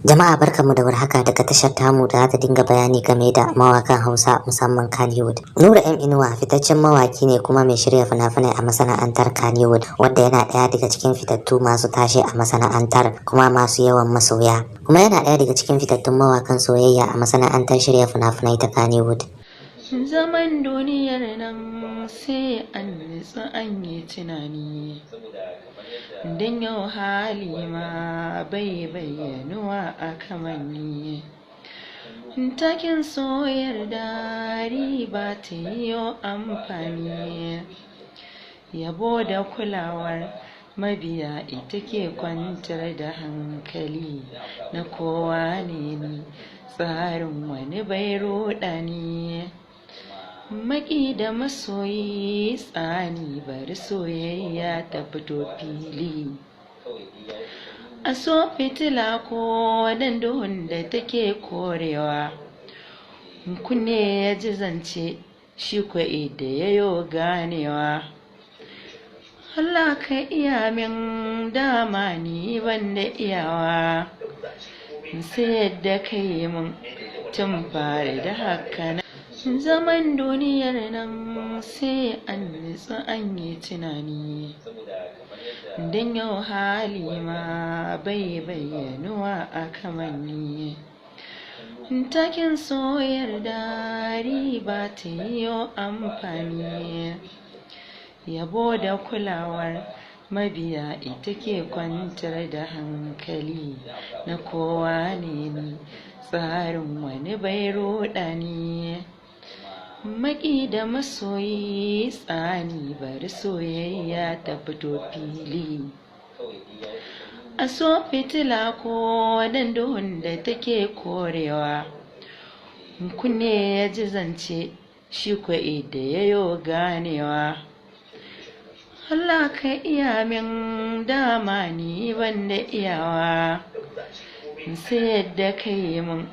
Jama'a, barkanmu da warhaka daga tashar tamu da za ta dinga bayani game da mawakan Hausa, musamman Kannywood. Nura M Inuwa fitaccen mawaki ne kuma mai shirya fina-finai a masana'antar Kannywood, wanda yana ɗaya daga cikin fitattu masu tashe a masana'antar kuma masu yawan masoya. Kuma yana ɗaya daga cikin fitattun mawakan soyayya a masana'antar shirya fina-finai ta Kannywood. Zaman duniyar nan sai an nutsu an yi tunani, don yau hali ma bai bayyanuwa a kamanni. Takin soyar da riba ta yiwo amfani, yabo da kulawar mabiya ita ke kwantar da hankali na kowa ne ni, tsarin wani bai ruɗani. Maki da masoyi tsani, bari soyayya ta fito fili. A so fitila ko dan duhun da take korewa, kunne ya ji zance shi kwa da yayo ganewa. Allah ka iya min, dama ni ban da iyawa, sai yadda ka yi min tun fari da haka. Zaman duniyar nan sai an nutsu an yi tunani, don yau hali ma bai bayyanuwa a kamanni. Takin soyar da riba ta yiwo amfani, yabo da kulawar mabiya ita ke kwantar da hankali na kowa ne ni, tsarin wani bai ruɗani. Maki da masoyi tsani, bari soyayya ta fito fili. A so fitila ko dan duhun da take korewa, kunne ya ji zance shi kwa da yayo ganewa. Allah ka iya min, dama ni ban da iyawa, sai yadda ka yi min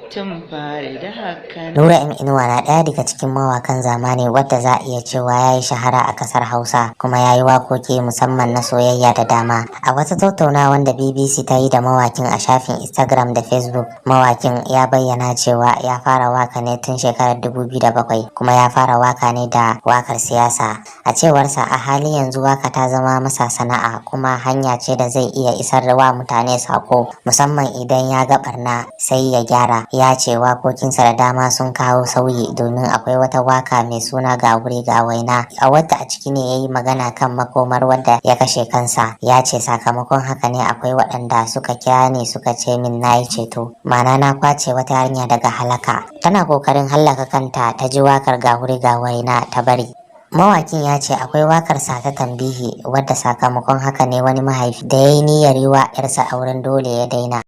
tun fari da haka. Nura M Inuwa na ɗaya daga cikin mawakan zamani wadda za a iya cewa ya yi shahara a ƙasar Hausa, kuma ya yi waƙoƙi musamman na soyayya da dama. A wata tattaunawa da BBC ta yi da mawakin a shafin Instagram da Facebook, mawakin ya bayyana cewa ya fara waka ne tun shekarar 2007, kuma ya fara waka ne da wakar siyasa. A cewarsa, a halin yanzu waka ta zama masa sana'a kuma hanya ce da zai iya isar wa mutane sako, musamman idan ya ga barna sai ya gyara. Ya ce wakokinsa da dama sun kawo sauyi, domin akwai wata waka mai suna "Ga Wuri Ga Waina", a wadda a ciki ne ya yi magana kan makomar wanda ya kashe kansa. Ya ce, "Sakamakon haka ne akwai waɗanda suka kira ni suka ce min na yi ceto, ma'ana na kwace wata yarinya daga halaka, tana kokarin hallaka kanta, ta ji wakar 'Ga Wuri Ga Waina' ta bari." Mawakin ya ce akwai wakarsa ta "Tambihi", wadda sakamakon haka ne wani mahaifi da ya yi niyyar yi wa 'yarsa auren dole ya daina.